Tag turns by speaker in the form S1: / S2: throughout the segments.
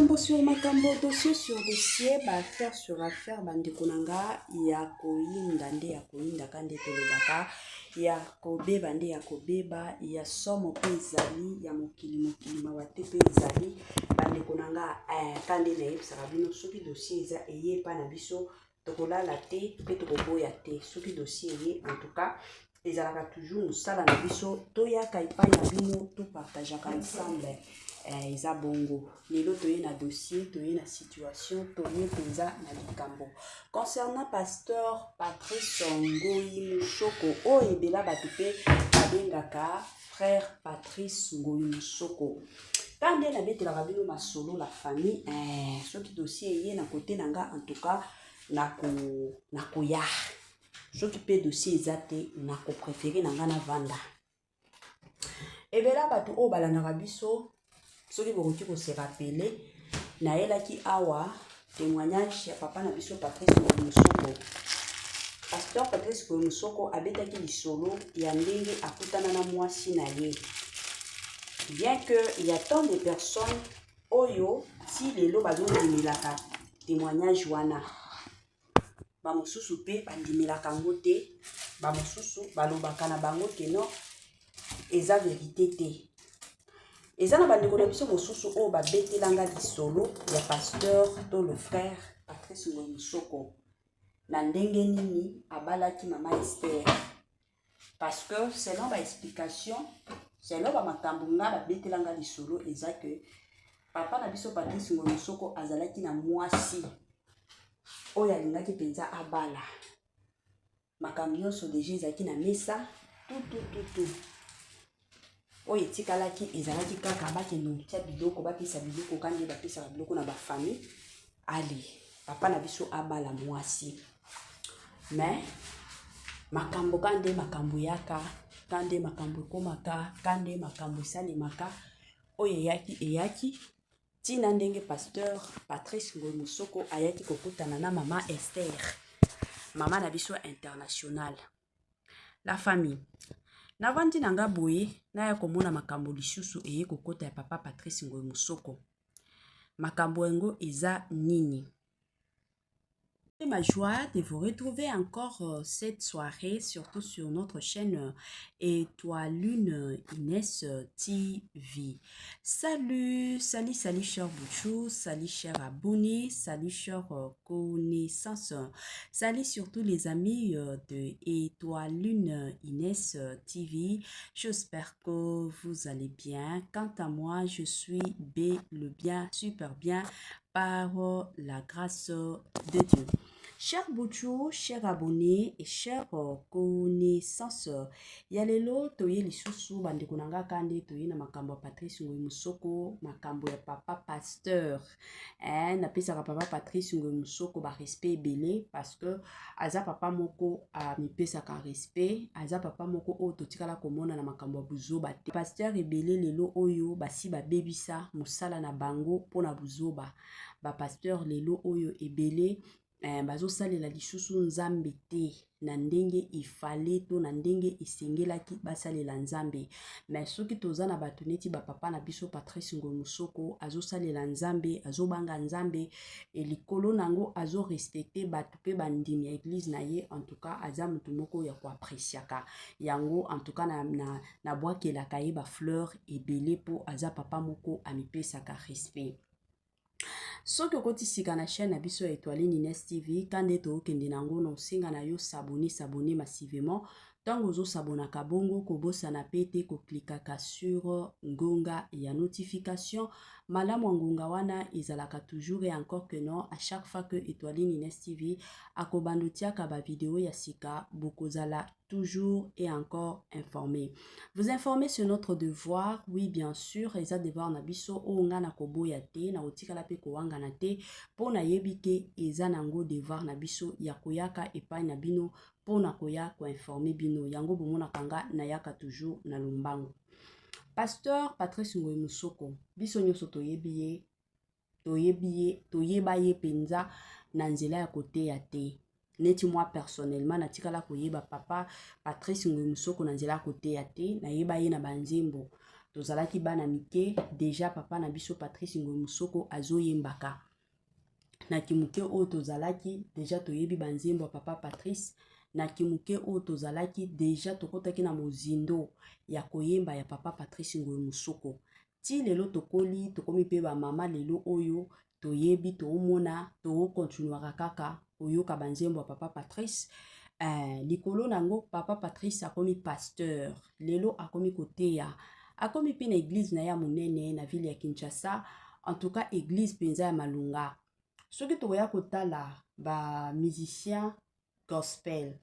S1: Makambo sur makambo, dossier sur dossier, ba affaire sur affaire, bandeko na nga, ya koyinda nde ya koyinda, ka nde tolobaka, ya kobeba nde ya kobeba, ya somo mpe ezali, ya mokili mokili mawa te mpe ezali, bandeko na nga, ka nde nayebisaka bino, soki dossier eza eye epa na biso, tokolala te mpe tokoboya te. Soki dossier eye, en tout cas ezalaka toujours mosala na biso, toyaka epai na bino, topartageaka ensemble. Eza bongo. Lelo toye na dossier, toye na situation, toye mpenza na likambo concernant pasteur Patrice Ngoyi Musoko, oyo ebela bato mpe babengaka frère Patrice Ngoyi Musoko. Ka nde nabetelaka bino masolo, la famille, soki dossier eye na kote na nga, en tout cas nakoya. Soki mpe dossier eza te, nakopréférer na nga navanda. Ebela bato oyo balandaka biso, soki bokoki kose rappeler, nayelaki awa témoignage ya papa na biso Patrice Ngoyi Musoko. Pasteur Patrice Ngoyi Musoko abetaki lisolo ya ndenge akutana na mwasi na ye, bien que y a tant de personnes oyo ti lelo bazondimelaka témoignage wana, bamosusu mpe bandimelaka yango te, bamosusu balobaka na bango ke non, eza vérité te. Eza na bandeko na biso mosusu oyo babetelanga lisolo ya pasteur to le frère Patrice Ngoyi Musoko, na ndenge nini abalaki mama Ester, parce que selon baexplication, selon bamakambo nga babetelanga lisolo, eza ke papa na biso Patrice Ngoyi Musoko azalaki na mwasi oyo alingaki mpenza abala. Makambo nyonso déjà ezalaki na mesa, tutututu. Oyo etikalaki ezalaki kaka bakende kotia biloko, bapesa biloko, kandi bapesaka biloko na bafamille. Ale papa na biso abala mwasi. Mais makambo ka nde makambo eyaka, ka nde makambo ekomaka, ka nde makambo esalemaka, oyo eyaki eyaki ntina ndenge pasteur Patrice Ngoyi Mosoko ayaki kokutana na mama Ester, mama na biso international. La famille, navandi na nga boye, naya komona makambo lisusu eye kokota ya papa Patrice Ngoyi Mosoko. Makambo yango eza nini? Ma joie de vous retrouver encore cette soirée, surtout sur notre chaîne Étoile Lune Inès TV. Salut, salut, salut, cher Bouchou, salut, cher abonné, salut, cher connaissance, salut surtout les amis de Étoile Lune Inès TV. J'espère que vous allez bien. Quant à moi, je suis bel et bien, super bien par la grâce de Dieu. Cher Bouchou, cher abonné et cher connaissance, ya lelo toye lisusu, bandeko na nga, kande toye na makambo ya Patrice Ngoyi Musoko, makambo ya papa pasteur. Napesaka papa Patrice Ngoyi Musoko ba respect ebele, parce que aza papa moko amipesaka respect, aza papa moko oyo totikala komona na makambo ya buzoba te. Pasteur ebele lelo oyo basi babebisa mosala na bango mpona buzoba. Bapasteur lelo oyo ebele bazosalela lisusu Nzambe te na ndenge ifale to na ndenge esengelaki basalela Nzambe. Mais soki toza na bato neti bapapa na biso Patrice Ngoyi Mosoko, azosalela Nzambe, azobanga Nzambe, e likolo nango azorespecter bato mpe bandimi ya église na ye. En tout cas aza motu moko ya koappréciaka yango. En tout cas nabwakelaka ye bafleur ebele mpo aza papa moko amipesaka respect. Soki okoti sika na chaîne na biso ya Étoile Ines TV, ka nde tookende nango na osenga na yo s'abonner, s'abonner massivement. Ntango ozosabonaka bongo, kobosana pe te koklikaka sur ngonga ya notification. Malamu ya ngonga wana ezalaka toujours et encore que non, à chaque fois que Étoile Ines TV akobanda otiaka bavideo ya sika, bokozala toujours et encore informé. Vous informer, c'est notre devoir, oui, bien sûr, eza devoir na biso oyo nga na koboya te, na kotikala mpe kowangana te, mpo nayebi ke eza nango devoir na biso ya koyaka epai na bino mpo na koya koinformer bino. Yango bomonaka nga nayaka toujours na lombango. Pasteur Patrice Ngoyi Musoko, biso nyonso toyebi ye, toyebi ye, toyeba ye mpenza na nzela ya koteya te. Neti moi personnellement, natikala koyeba papa Patrice Ngoyi Musoko na nzela ya koteya te, nayeba ye na banzembo. Tozalaki bana mike deja papa na biso Patrice Ngoy Musoko azoyembaka. Na kimuke oyo tozalaki deja toyebi banzembo ya papa Patrice. Na kimuke oyo tozalaki deja tokotaki na mozindo ya koyemba ya papa Patrice Ngoy Musoko. Ti lelo tokoli, tokomi pe ba mama lelo oyo toyebi toomona tookontinuaka kaka koyoka banzembo ya papa Patrice. Likolo na yango papa Patrice akomi pasteur, lelo akomi koteya, akomi pe na eglise na ye ya monene na ville ya Kinshasa. En tout cas eglise mpenza ya malonga. Soki tokoya kotala ba musiciens gospel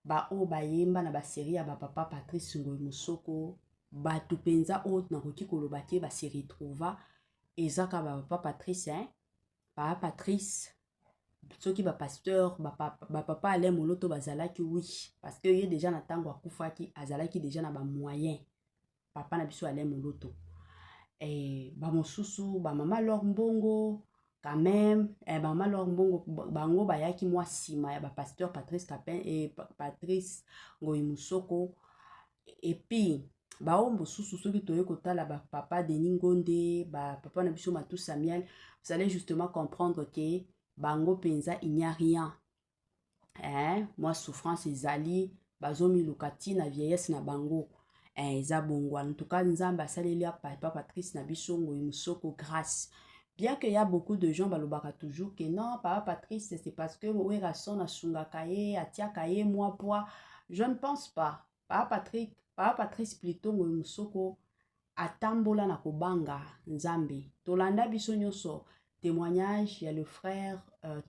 S1: ba oyo bayemba na ba serie ya ba papa Patrice Ngoy Musoko, bato mpenza oyo nakoki koloba ke ba se retrouva eza kaka ba papa Patrice, hein? Papa Patrice, soki ba pasteur, ba papa Alain Moloto bazalaki, oui, parce que ye déjà na ntango akufaki azalaki déjà na ba moyen, papa na biso Alain Moloto. Ba mosusu ba mama Lor Mbongo quand même, ba mama Lor Mbongo bango bayaki mwa nsima ya ba pasteur Patrice Kapin et Patrice Ngoy Musoko. Et puis bao mosusu soki toye kotala ba papa Denis Ngonde, ba papa na biso Matou Samuel, vous allez justement comprendre que bango mpenza il n'y a rien, hein? Mwa souffrance ezali, bazomiluka ntina vieillesse na bango, eza bongo. En tout cas Nzambe asaleli ya papa Patrice na biso Ngoy Musoko grâce. Bien que y a beaucoup de gens balobaka toujours que non, papa Patrice c'est parce que Werrason asungaka ye, atiaka ye mwa poids. Je ne pense pas. Papa Patrick, papa Patrice plutôt Ngoy Musoko atambola na kobanga Nzambe. Tolanda biso nyonso témoignage ya le frère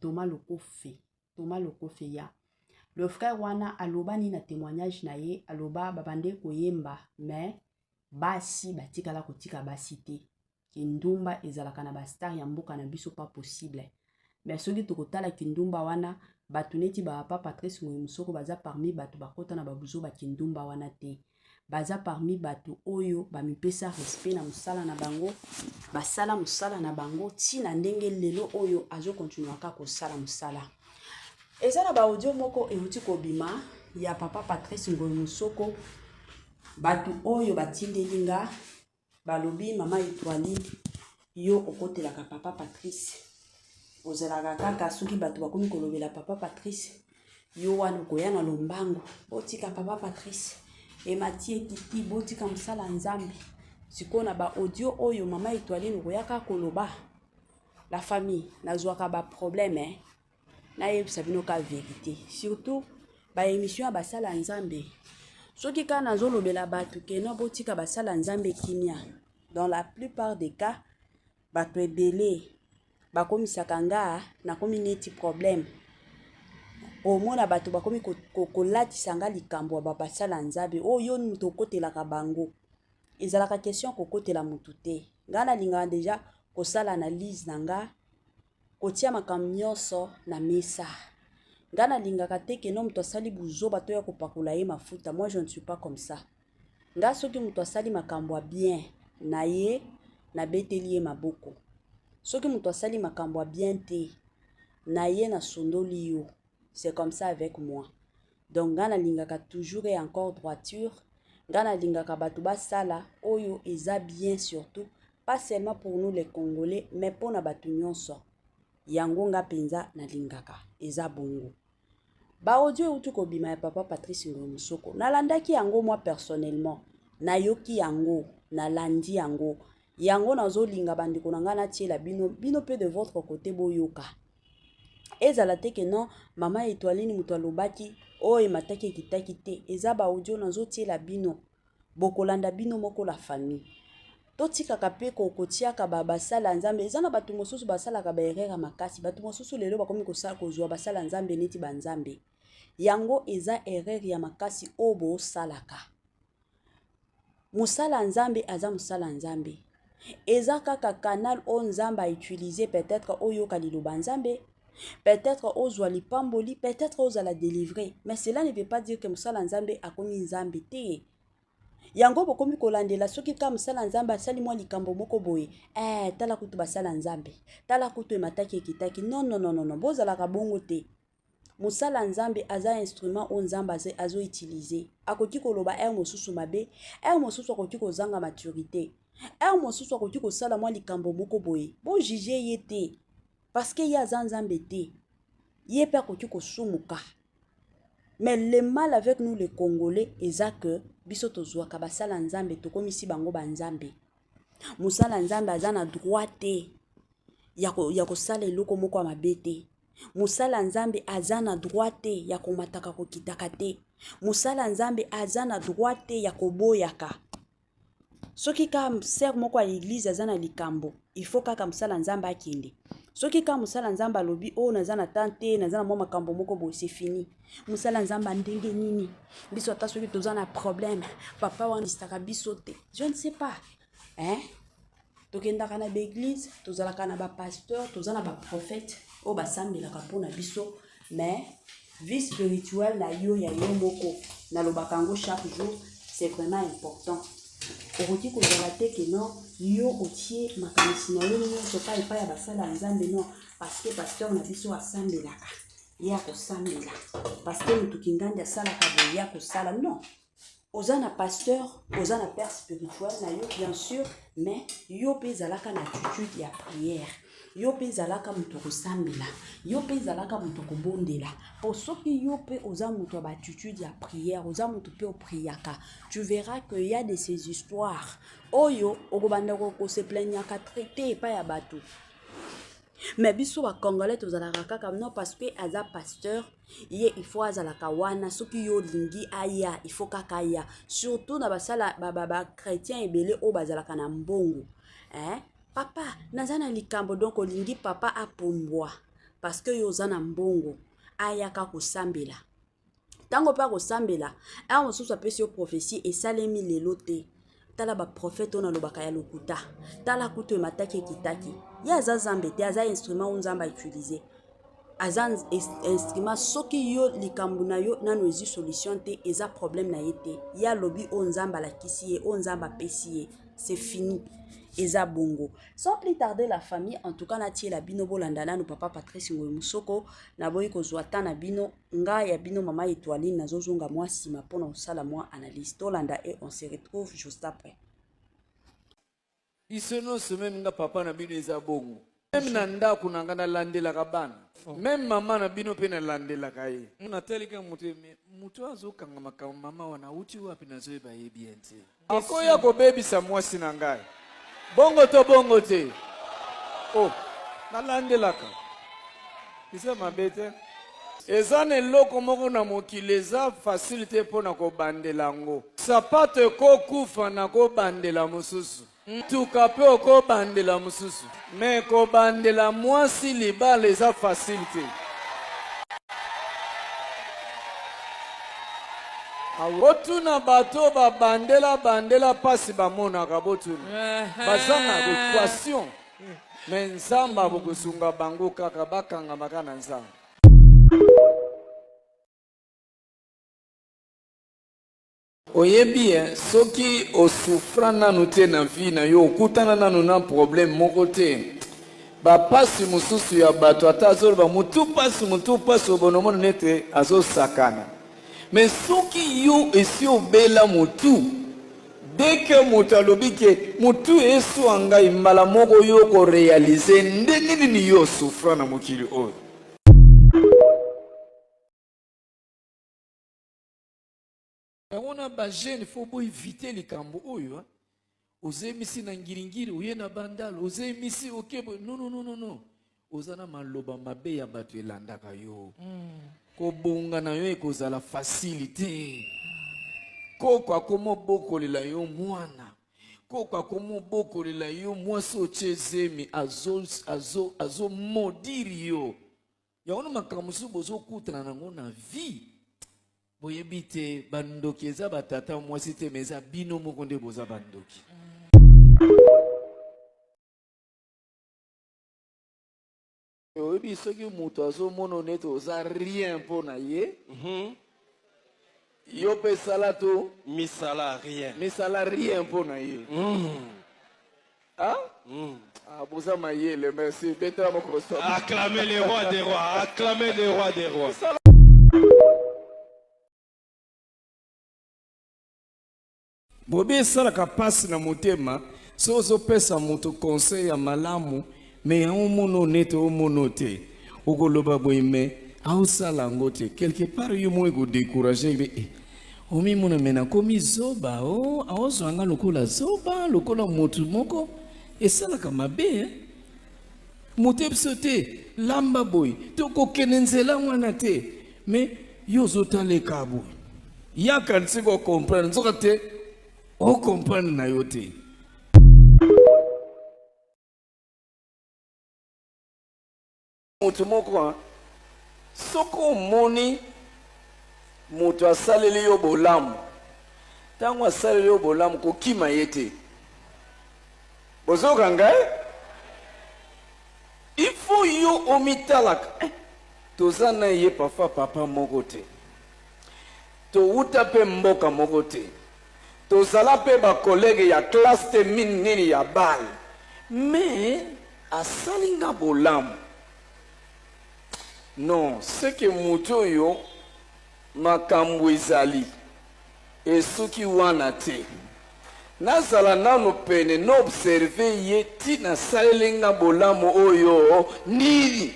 S1: Thomas Lokofe. Thomas Lokofe ya le frère wana aloba nini na témoignage na ye? Aloba babande koyemba mais basi batikala kotika basi te. Kindumba ezalaka na bastar ya mboka na biso, pas possible. Mais soki tokotala kindumba wana, bato neti ba papa Patrice Ngoy Musoko baza parmi bato bakota na babuzo ba kindumba wana te. Baza parmi bato oyo bamipesa respect na mosala na bango, basala mosala na bango ntina ndenge lelo oyo azokontinuaka kosala mosala. Eza na baaudio moko euti kobima ya papa Patrice Ngoy Musoko. Bato oyo batindeli nga balobi: "Mama Etoiline, yo okotelaka papa Patrice, ozalaka kaka soki bato bakomi kolobela papa Patrice, yo wana okoya na lombango. Botika papa Patrice, emati ekiti, botika mosala ya Nzambe." Sikoyo na baaudio oyo, mama Etoiline, okoyaka koloba. La famille, nazwaka baproblème, eh? Nayebisa bino ka vérité, surtout baémission ya basala Nzambe, soki kaka nazolobela bato que non, botika basala Nzambe kimia, dans la plupart des cas bato ebele bakomisaka nga nakomi neti problème. Omona bato bakomi kolatisa nga likambo ya basala Nzambe oyo moto okotelaka bango. Ezalaka question kokotela motu te. Nga nalingaka deja kosala analyse na nga, kotia makambo nyonso na mesa. Nga nalingaka te que non, moto asali buzoba, to ya kopakola ye mafuta. Moi, je ne suis pas comme ça. Nga soki moto asali makambo ya bien na ye, nabeteli ye maboko. Soki moto asali makambo ya bien te na ye, nasundoli yo. C'est comme ça avec moi. Donc nga nalingaka toujours et encore droiture. Nga nalingaka bato basala oyo eza bien, surtout pas seulement pour nous les Congolais, mais mpona bato nyonso. Yango nga mpenza nalingaka eza bongo. Baaudio euti kobima ya papa Patrice Ngoy Musoko, nalandaki yango. Moi personnellement nayoki yango, nalandi yango. Yango nazolinga bandeko na ngai natiela bino, bino mpe de votre côté boyoka. Ezala te que non, mama Etoiline moto alobaki oyo emataki ekitaki te. Eza baaudio nazotiela bino, bokolanda bino moko. La famille, totikaka mpe kotiaka basala ya Nzambe. Eza na bato mosusu basalaka baerreur ya makasi. Bato mosusu lelo bakomi kozwa basala Nzambe neti banzambe. Yango eza erreur ya makasi oyo bosalaka. Mosala ya Nzambe aza mosala ya Nzambe, eza kaka canal oyo Nzambe autiliser. Peut-être oyoka liloba Nzambe, peut-être ozwa lipamboli, peut-être ozala délivré, mais cela ne veut pas dire que mosala Nzambe akomi Nzambe te. Yango bokomi kolandela soki kaka mosala Nzambe asali mwa likambo moko boye, tala kutu basala Nzambe, tala kutu emataki ekitaki. Non, non, non, non, bozalaka bongo te. Mosala ya Nzambe aza instrument oyo Nzambe azo utiliser. Akoki koloba heure mosusu mabe, heure mosusu akoki kozanga maturite, heure mosusu akoki kosala mwa likambo moko boye. Bo juger ye te parce que ye aza Nzambe te. Ye pe akoki kosumuka. Mais le mal avec nous les Congolais eza que biso tozwaka basala Nzambe tokomisi bango ba Nzambe. Mosala Nzambe aza na droit te ya kosala eloko moko ya mabe te. Mosala Nzambe aza na droit te ya komataka kokitaka te. Mosala Nzambe aza na droit te ya koboyaka. Soki kaka sœur moko ya église aza na likambo, il faut kaka mosala Nzambe akende. Soki kaka mosala Nzambe alobi oh naza na temps te, naza na mwa makambo moko boye, c'est fini. Mosala Nzambe ndenge nini? Biso ata soki toza na problème, papa wana isaka biso te. Je ne sais pas. Hein? Tokendaka na ba église, tozalaka na ba pasteur, toza na ba prophète oyo basambelaka mpona biso, mais vie spirituelle na yo ya yo moko, nalobaka yango chaque jour, c'est vraiment important. Okoki kozala te ke non, yo otie makanisi na yo nyonso pa epai ya basala ya Nzambe, non, parce que pasteur na biso asambelaka, ye akosambela, parce que motu kingandi asalaka boye, ye akosala, non. Oza na pasteur, oza na père spirituel na yo bien sûr, mais yo pe ezalaka na attitude ya prière. Yo pe ezalaka moto kosambela, yo pe ezalaka moto kobondela. Po soki yo pe oza moto ya ba attitude ya prière, oza moto pe opriaka, tu verras que y a de ces histoires oyo okobanda ko se plaignaka traité epai ya bato. Mais biso ba Congolais tozalaka kaka non parce que aza pasteur, ye il faut azalaka wana, soki yo olingi aya, il faut kaka aya. Surtout na basala ba, ba, ba chrétien ebele oyo bazalaka na mbongo. Hein? Papa, naza na likambo, donc olingi papa apumbwa parce que yo oza na mbongo, ayaka kosambela. Tango pa kosambela, heure mosusu apesi yo prophétie esalemi lelo te. Tala ba prophète oyo nalobaka ya lokuta. Tala kutu emataki ekitaki. Ye aza Nzambe te, aza instrument oyo Nzambe a utiliser. Aza instrument, soki yo likambo na yo nano ezwi solution te, eza problème na ye te. Ye alobi oyo Nzambe alakisi ye, oyo Nzambe apesi ye. C'est fini. Eza bongo. Sans plus tarder la famille, en tout cas natiela bino bolanda nanu papa Patrice Ngoy Musoko, naboyi kozwa temps na bino. Nga ya bino mama Etoiline nazozonga mwa sima pona kosala mwa analyse. Tolanda et on se retrouve juste après.
S2: Biso nionso meme nga papa na bino eza bongo meme na ndaku na nga nalandelaka bana meme mama na bino pe nalandelaka ye natali kaka moto mais moto oyo azokanga makambo mama wana awuti wapi nazoyeba ye bien te akoya kobebisa mwasi na ngai bongo to bongo te oh nalandelaka eza mabe te eza na eloko moko na mokili eza facile te mpo na kobandela yango sapato ekokufa na kobandela mosusu ntuka mpe okobandela mosusu me kobandela mwasi libala eza facile te Botuna bato babandela bandela pasi bamonaka, botuna baza na equation me Nzambe akokosunga bango kaka bakangamaka na Nzambe. Oyebi eh, soki o souffra nanu te na vie na yo, okutana nanu na problème moko te, ba pasi mosusu ya bato ata azoloba mutu pasi mutu pasi obona omona nete azosakana, mais soki yo esi obela mutu, dès que moto alobi ke mutu esua ngai, mbala moko yo oko realiser ndenge nini yo osouffra na mokili oyo. Yango na ba jeune faut bo éviter likambo oyo. Ozemisi na ngiringiri, oye na bandal, ozemisi oke boye. Non non non non. Oza na maloba mabe ya bato elandaka yo. Kobonga na yo ekozala facile te. Koko akomobokolela yo mwana. Koko akomobokolela yo mwasi otie zemi azo azo azo maudire yo. Yango na makambo mosusu bozokutana nango na vie. Boyebi te bandoki eza ba tata mwasi te mais eza bino moko nde boza bandoki. Oyebi soki moto azomona neti oza rien mpo na ye yo mpe sala to
S3: misala rien
S2: misala rien mpo na ye Ah? Ah, boza mayele merci betela mokolo
S3: Acclamez le roi des rois, acclamez le roi des rois.
S2: Bobi esalaka pasi na motema soki ozopesa moto conseil ya malamu mais yango omona oyo nete omona oyo te okoloba boye mais aosala yango te quelque part yo moko ekodecourage be eh, omimona me nakomi zoba o aozwa nga lokola zoba lokola motu moko esalaka mabe eh? Moto yebiso te lamba boye to kokende nzela wana te mais yo ozotala eka boye ye akanisi ko comprendre nzoka te o comprendre na yo te. Moto moko soki omoni moto asaleli yo bolamu ntango asaleli yo bolamu kokima ye te. Bozoyoka ngai? Il faut yo omitalaka eh, toza na ye parfois papa moko te, towuta mpe mboka moko te, tozala mpe ba collègue ya classe te, mini nini ya bale, mais asali nga bolamu. Non, ce que moto oyo makambo ezali Esuki wana te. Nazala nanu pene no observer ye ti nasaleli nga bolamu oyo nini?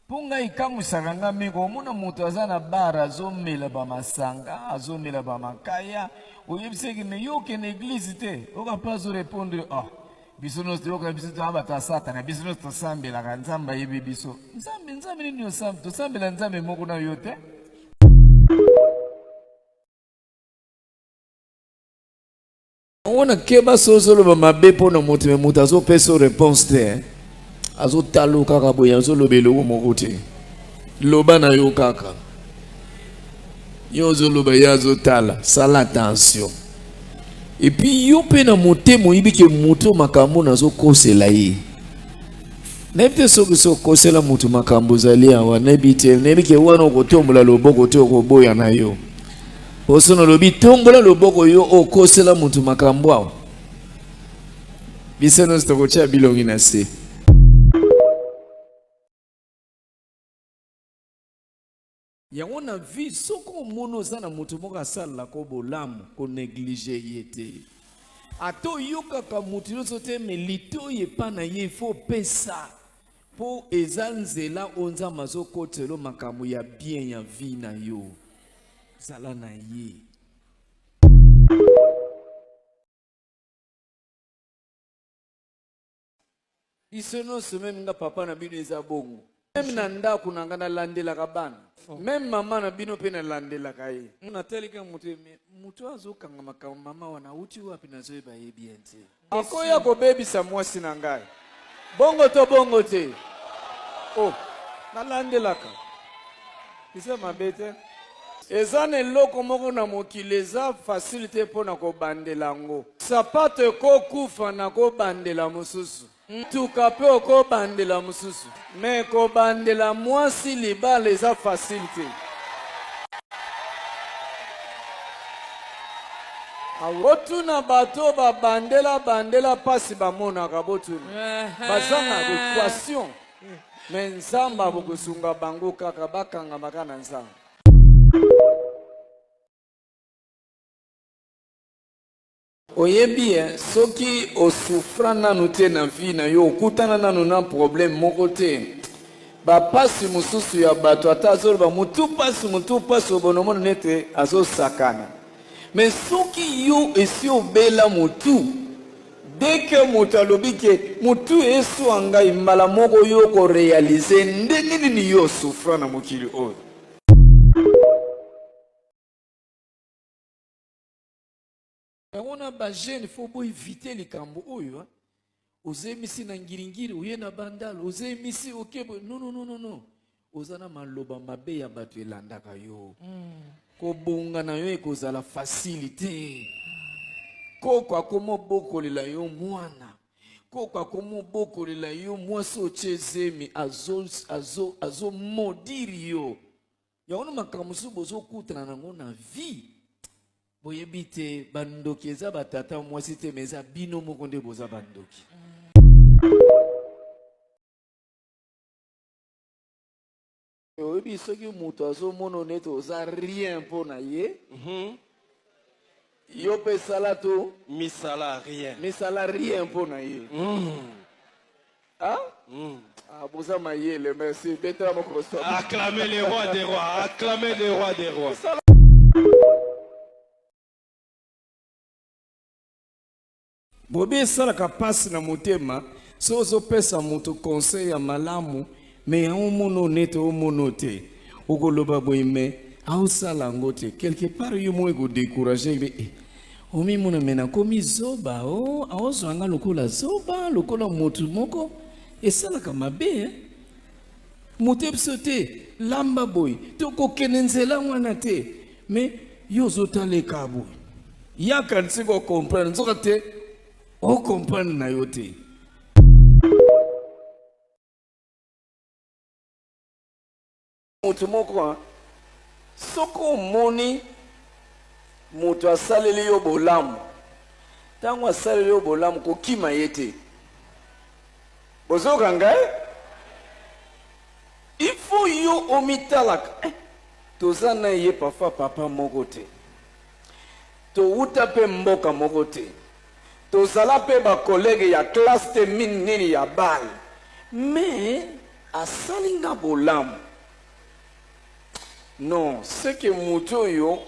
S2: Po nga ekamwisaka nga mingi omona moto aza na bar azomela ba masanga azomela ba makaya oyebisaki me yo okende eglise te oka pe azo repondre ah Biso nionso toyoka biso toza bato ya satana biso nionso tosambelaka nzambe ayebi biso nzambe nzambe nini osambe tosambela nzambe moko na yo te. Wana keba soki ozoloba mabe mpo na moto me moto azopesa yo reponse te eh. Azotala yo kaka boye azoloba eloko moko te loba na yo kaka yo ozoloba ye azotala sala attention. Et puis yo mpe na motema oyebi ke moto makambo nazokosela ye nayebi te soki soki okosela moto makambo ozali awa nayebi te nayebi ke wana okotombola loboko te okoboya na yo poso nalobi tombola loboko yo okosela moto makambo awa biso nyonso tokotya bilongi na se. Yango na vie soki omoni oza na moto moko asalelaka yo bolamu ko negliger ye te ata oyokaka moto nyonso te mais litoyi epa na ye il faut opesa po eza nzela oyo Nzambe azokotela yo makambo ya bien ya vie na yo zala na ye. Biso nionso meme nga papa na bino eza bongo meme na ndaku na nga nalandelaka bana meme mama na bino pe nalandelaka ye natali kaka moto mais moto oyo azokanga makambo mama wana awuti wapi nazoyeba ye bien te akoya kobebisa mwasi na ngai bongo to bongo te oh nalandelaka eza mabe te Eza na eloko moko na mokili eza facile te pona ko bandela yango. Sapato eko kufa na ko bandela mosusu. Mutuka pe oko bandela mosusu. Mais ko bandela mwasi libala eza facile te. Botuna bato oyo ba bandela bandela pasi bamonaka botuna. Baza na equation. Mais Nzambe akosunga bango kaka bakangama kaka na Nzambe. Oyebi eh, soki o souffra nanu te na vie na yo, okutana nanu na problème moko te, ba pasi mosusu ya bato ata azoloba mutu pasi mutu pasi obona omona nete azosakana, mais soki yo esi obela mutu Dès que moto alobi ke mutu esua ngai mbala moko yo oko realiser ndenge nini yo souffra na mokili oyo. Yango wana ba jeune faut bo eviter likambo oyo ozemisi na ngiringiri oye na bandal ozemisi oke non non non non oza na maloba mabe ya bato elandaka yo mm. Kobonga na yo ekozala facile te. Koko akomobokolela yo mwana, koko akomobokolela yo mwasi otie zemi azomodire azo, azo yo. Yango na makambo mosusu bozokutana nango na vie boyebi te bandoki eza batata mwasi te, me eza bino moko nde boza bandoki. Oyebi soki moto azomona neti oza rien mpo na ye, yo mpe sala to
S3: misala rien.
S2: Misala rien mpo na ye. Ah? Ah, boza mayele, merci. Betela mokolo.
S3: Acclamez le roi des rois, acclamez le roi des rois.
S2: Bobi esalaka mpasi na motema so ozopesa moto conseil ya malamu, me yango omona nete omona te, okoloba boye, me aosala yango te. Quelque part yo moko ekodécourage be eh, omimona me nakomi zoba, o aozwa nga lokola zoba, lokola motu moko esalaka mabe eh? Moto biso te, lamba boye, tokokende nzela wana te, me yo ozotaleka boye, yaka nsika ocomprendre, nzoka te ocomprendre na yo te. Moto moko, soki omoni moto asaleli yo bolamu, ntango asaleli yo bolamu, kokima ye te. Bozoka ngai, il faut yo omitalaka eh, toza na ye parfois papa moko te, towuta mpe mboka moko te, tozala mpe bacollègue ya classe te, mini nini ya bale, mais asali nga bolamu. Non, c'est que moto oyo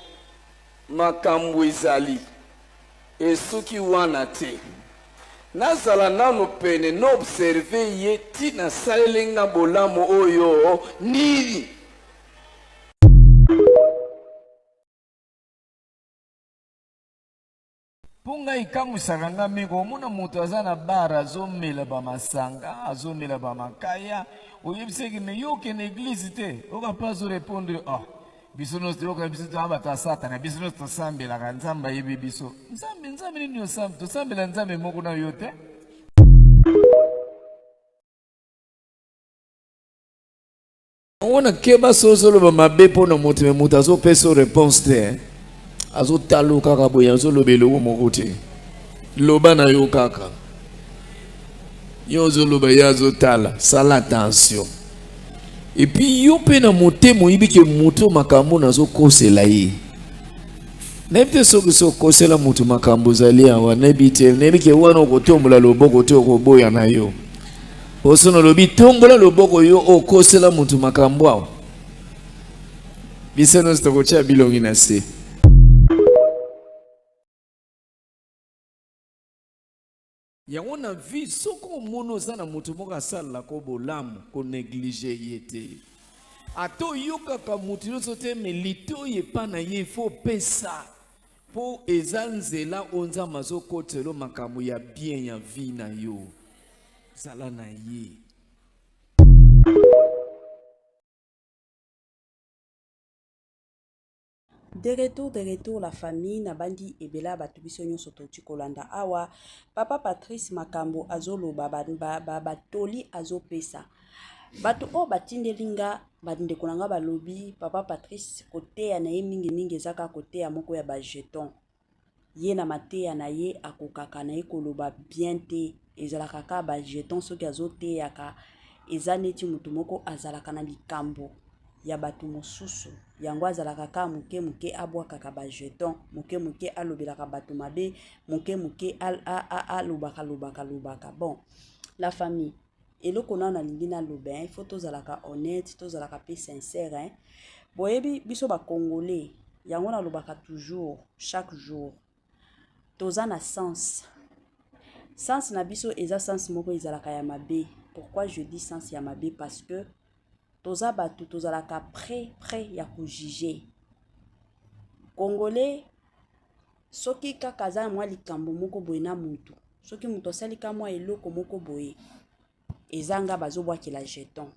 S2: makambo ezali esuki wana te. Nazala nano pene, naobserve ye ti nasaleli nga bolamu oyo nini. Mpo ngai ekamwisaka nga mingi omona moto aza na bar, azomela bamasanga, azomela bamakaya, oyebisaki me yo okende église te, oka mpe azorépondre: oh, biso nyonso toyoka, biso toya bato ya Satana, biso nyonso tosambelaka, Nzambe ayebi biso. Nzambe, Nzambe nini osambe? Tosambela Nzambe moko na yo te. Wana keba, so ozoloba mabe mpo na moto, me moto azopesa réponse te, azotala kaka boye, azoloba eloko moko te. Loba na yo kaka, yo ozoloba, ye azotala. Sala attention. Et puis yo mpe na motema oyebi ke moto makambo nazokosela ye, nayebi te soki so okosela moto makambo ozali awa, nayebi te. Nayebi ke wana okotombola loboko te, okoboya na yo. Oso olobi tombola loboko yo okosela moto makambo awa, biso nyonso tokotia bilongi na se. Yango na vie, soki omoni oza na moto moko asalelaka bolamu, konéglige ye te. Ata oyokaka moto nyonso te, me litoyi epa na ye ifo opesa, mpo eza nzela oyo Nzambe azokotela makambo ya bien ya vie na yo. Zala na ye.
S1: De retour, de retour la famille. Nabandi ebele ya bato, biso nyonso touti kolanda awa papa Patrice, makambo azoloba, batoli ba, ba, ba azopesa bato oyo batindeli nga. Bandeko na nga balobi papa Patrice koteya na ye mingimingi eza kaka koteya moko ya bajeton. Ye na mateya na ye akokaka na ye koloba bien te, ezalaka kaka bajeton. Soki azoteyaka, eza neti motu moko azalaka na likambo ya bato mosusu, yango azalaka kaka moke moke abwakaka bajeton, moke moke alobelaka bato mabe, moke moke alobaka lobaka lobaka. Bon, la famille, eloko nano nalingi naloba, il faut tozalaka honnête, tozalaka mpe sincère, hein. Boyebi biso bacongolais, yango nalobaka toujours, chaque jour, toza na sens na biso, eza sens moko ezalaka ya mabe. Pourquoi je dis sens ya mabe? Parce que toza bato tozalaka prêt ya kojuge. Congolais, soki kaka aza na mwa likambo moko boye na mutu, soki moto asali ka mwa eloko moko boye, eza nga bazobwakela jeton.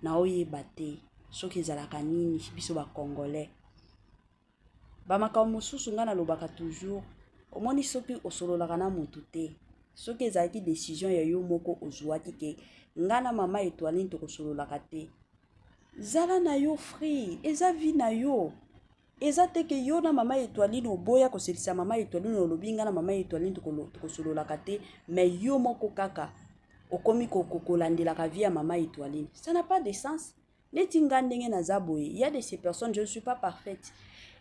S1: Naoyeba te soki ezalaka nini. Biso bacongolais, bamakambo mosusu ngai nalobaka toujours, omoni, soki osololaka na motu te, soki ezalaki décision ya yo moko ozwaki ke ngai na mama Etoiline tokosololaka te, zala na yo free, eza vie na yo. Eza te ke yo na mama Etoiline oboya koselisa mama Etoiline, olobi ngai na mama Etoiline tokosololaka te, mais yo moko kaka okomi kolandelaka vie ya mama Etoiline, ça n'a pas de sens. Neti nga ndenge naza boye, il y a de ces personnes, je ne suis pas parfaite.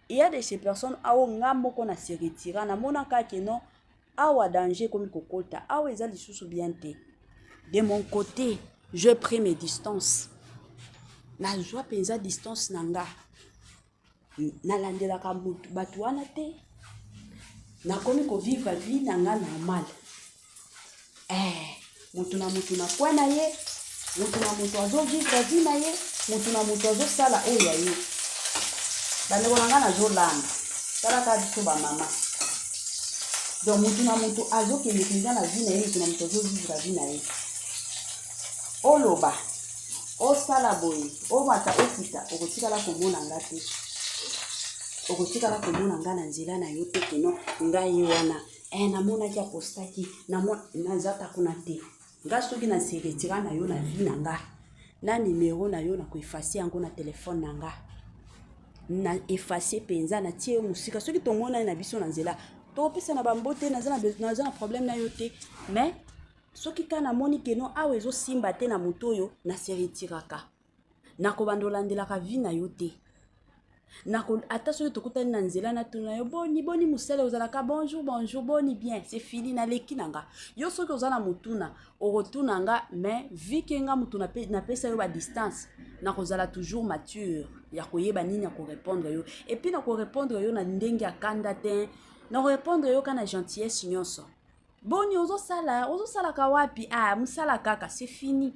S1: Il y a de ces personnes awo nga moko na se retira, namonaka que non, awa danger ekomi kokota, awa eza lisusu bien te. De mon côté, je pris mes distances. Nazwa mpenza distance na nga. Nalandelaka mutu bato wana te. Nakomi kovivre vie na nga normal. Eh, mutu na mutu na coin na ye, mutu na mutu azovivre vie na ye, mutu na mutu azosala oyo ya ye. Bandeko na nga nazolanda, talaka biso bamama. Donc mutu na mutu azokende mpenza na vie na ye, mutu na mutu azovivre vie na ye. Oloba, osala boye, omata okita, okotikala komona nga te. Okotikala komona nga na nzela na yo te keno ngai wana. Eh, namonaki apostaki, naza ta kuna te. Nga soki na se retira na yo na vie na nga, na numero na yo na ko effacer yango na telefone na nga. Na effacer mpenza, natie yo mosika. Soki tomonani na biso na nzela, topesana bambote, naza na problème na yo te. Mais soki kaka namoni keno awa ezosimba te na moto oyo, na se retiraka. Nakobanda olandelaka vie na yo te. Ata soki tokutani na nzela, natuna yo boni boni mosala, ozalaka bonjour bonjour, boni bien, c'est fini, naleki na nga. Yo soki oza na motuna, okotuna nga, mais vu que nga motu napesa yo badistance, nakozala toujours mature ya koyeba nini ya korépondre yo. Et puis nakorépondre yo na ndenge ya kanda te, nakorépondre yo ka na gentillesse nyonso. Boni ozosala, ozosalaka wapi? Ah, mosala kaka, c'est fini.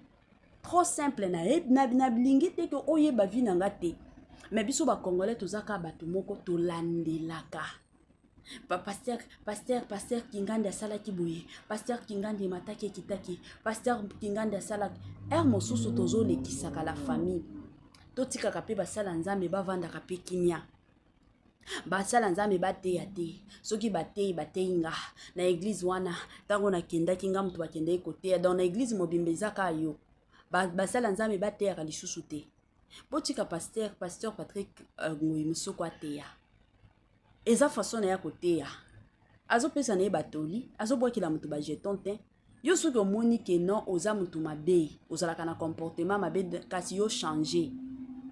S1: Trop simple. Nalingi te ke oyeba vie na nga te. Mais biso bacongolais toza kaka bato moko tolandelaka. Pasteur, pasteur, pasteur Kingandi asalaki boye, pasteur Kingandi emataki ekitaki, pasteur Kingandi asalaki. Heure mosusu tozolekisaka la famille. Totikaka mpe basala Nzambe bavandaka mpe kimia. Basala Nzambe bateya te. Soki bateyi, bateyi nga na église wana. Ntango nakendaki, nga moto bakendaki koteya. Donc na église mobimba eza kaka yo. Basala Nzambe bateyaka lisusu te. Botika pasteur Patrick Ngoyi Mosoko ateya. Eza façon na ya koteya, azopesa na ye batoli, azobwakela moto bajeton te. Yo soki omoni ke non, oza motu mabe, ozalaka na comportement mabe, kasi yo change.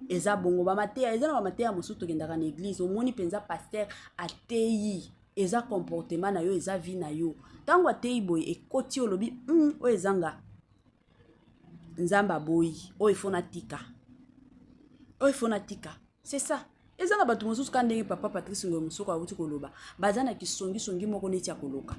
S1: Eza bongo. Bamateya eza na bamateya mosusu, tokendaka na église, omoni mpenza pasteur ateyi, eza comportement na yo, eza vie na yo. Ntango ateyi boye, ekoti, olobi oyo eza nga, Nzambe aboyi oyo, ifo natika oyo, ifo natika. C'est ça. Eza na bato mosusu, ka ndenge papa Patrice Ngoyi Mosoko awuti koloba, baza na kisongisongi moko neti ya koloka.